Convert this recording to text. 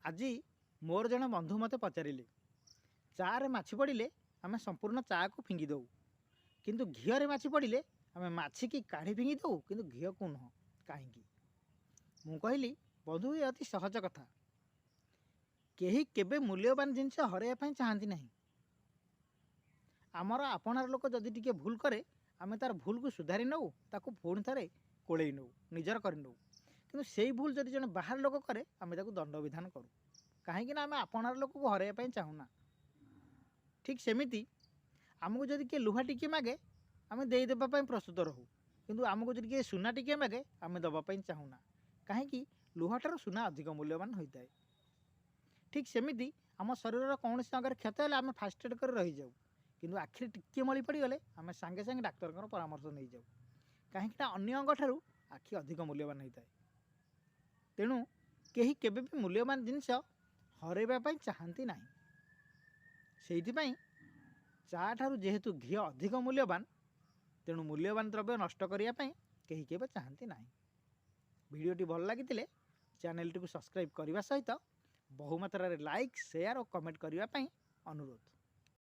ଆଜି ମୋର ଜଣେ ବନ୍ଧୁ ମୋତେ ପଚାରିଲେ, ଚାରେ ମାଛି ପଡ଼ିଲେ ଆମେ ସମ୍ପୂର୍ଣ୍ଣ ଚାକୁ ଫିଙ୍ଗି ଦେଉ, କିନ୍ତୁ ଘିଅରେ ମାଛି ପଡ଼ିଲେ ଆମେ ମାଛିକି କାଢ଼ି ଫିଙ୍ଗି ଦେଉ, କିନ୍ତୁ ଘିଅକୁ ନୁହଁ, କାହିଁକି? ମୁଁ କହିଲି, ବନ୍ଧୁ, ଏ ଅତି ସହଜ କଥା। କେହି କେବେ ମୂଲ୍ୟବାନ ଜିନିଷ ହରାଇବା ପାଇଁ ଚାହାନ୍ତି ନାହିଁ। ଆମର ଆପଣାର ଲୋକ ଯଦି ଟିକେ ଭୁଲ କରେ, ଆମେ ତା'ର ଭୁଲକୁ ସୁଧାରି ନେଉ, ତାକୁ ପୁଣି ଥରେ କୋଳେଇ ନେଉ, ନିଜର କରିନେଉ। କିନ୍ତୁ ସେଇ ଭୁଲ ଯଦି ଜଣେ ବାହାର ଲୋକ କରେ, ଆମେ ତାକୁ ଦଣ୍ଡବିଧାନ କରୁ। କାହିଁକି ନା ଆମେ ଆପଣାର ଲୋକକୁ ହରାଇବା ପାଇଁ ଚାହୁଁନା। ଠିକ୍ ସେମିତି ଆମକୁ ଯଦି କିଏ ଲୁହା ଟିକିଏ ମାଗେ, ଆମେ ଦେଇଦେବା ପାଇଁ ପ୍ରସ୍ତୁତ ରହୁ, କିନ୍ତୁ ଆମକୁ ଯଦି କିଏ ସୁନା ଟିକିଏ ମାଗେ, ଆମେ ଦେବା ପାଇଁ ଚାହୁଁନା। କାହିଁକି? ଲୁହାଠାରୁ ସୁନା ଅଧିକ ମୂଲ୍ୟବାନ ହୋଇଥାଏ। ଠିକ୍ ସେମିତି ଆମ ଶରୀରର କୌଣସି ଅଙ୍ଗରେ କ୍ଷତ ହେଲେ ଆମେ ଫାଷ୍ଟ ଏଡ଼୍ କରି ରହିଯାଉ, କିନ୍ତୁ ଆଖିରେ ଟିକିଏ ମଳି ପଡ଼ିଗଲେ ଆମେ ସାଙ୍ଗେ ସାଙ୍ଗେ ଡାକ୍ତରଙ୍କର ପରାମର୍ଶ ନେଇଯାଉ। କାହିଁକି ନା ଅନ୍ୟ ଅଙ୍ଗଠାରୁ ଆଖି ଅଧିକ ମୂଲ୍ୟବାନ ହୋଇଥାଏ। ତେଣୁ କେହି କେବେ ବି ମୂଲ୍ୟବାନ ଜିନିଷ ହରାଇବା ପାଇଁ ଚାହାନ୍ତି ନାହିଁ। ସେଇଥିପାଇଁ ଚା ଠାରୁ ଯେହେତୁ ଘିଅ ଅଧିକ ମୂଲ୍ୟବାନ, ତେଣୁ ମୂଲ୍ୟବାନ ଦ୍ରବ୍ୟ ନଷ୍ଟ କରିବା ପାଇଁ କେହି କେବେ ଚାହାନ୍ତି ନାହିଁ। ଭିଡ଼ିଓଟି ଭଲ ଲାଗିଥିଲେ ଚ୍ୟାନେଲଟିକୁ ସବସ୍କ୍ରାଇବ୍ କରିବା ସହିତ ବହୁମାତ୍ରାରେ ଲାଇକ୍, ସେୟାର ଓ କମେଣ୍ଟ କରିବା ପାଇଁ ଅନୁରୋଧ।